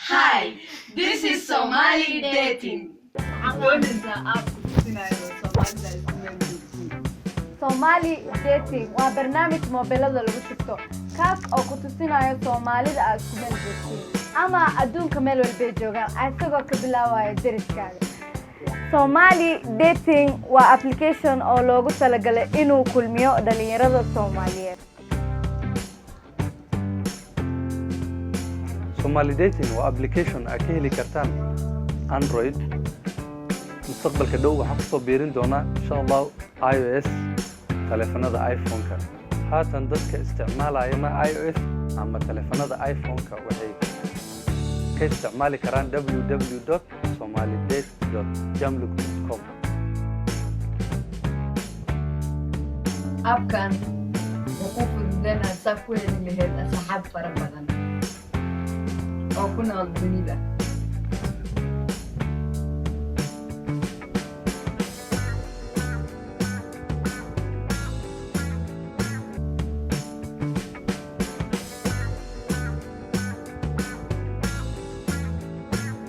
Hi, this is Somali Dating. Waxaad doonaysaa app ku tusinayo Soomaalida isku meel joogtiin. Somali Dating waa barnaamij moobilada lagu shubto, kaas oo ku tusinayo Soomaalida aad isku meel joogtiin ama adduunka meel walbay joogaan, isagoo ka bilaabayo deriskaaga. Somali Dating waa application oo loogu talagalay inuu kulmiyo dhalinyarada Soomaaliyeed. Somali Dating waa application aad ka heli kartaan Android. Mustaqbalka dhow waxaan kusoo biirin doonaa, insha Allah, iOS, taleefanada iPhone-ka. Haatan dadka isticmaalaya ma iOS ama taleefanada iPhone-ka waxay ka isticmaali karaan www.somalidate.jamluk.com. Appkan wuxuu kuu fududeynaya saa ku heli lahayd asxaab fara badan oo ku nool dunida.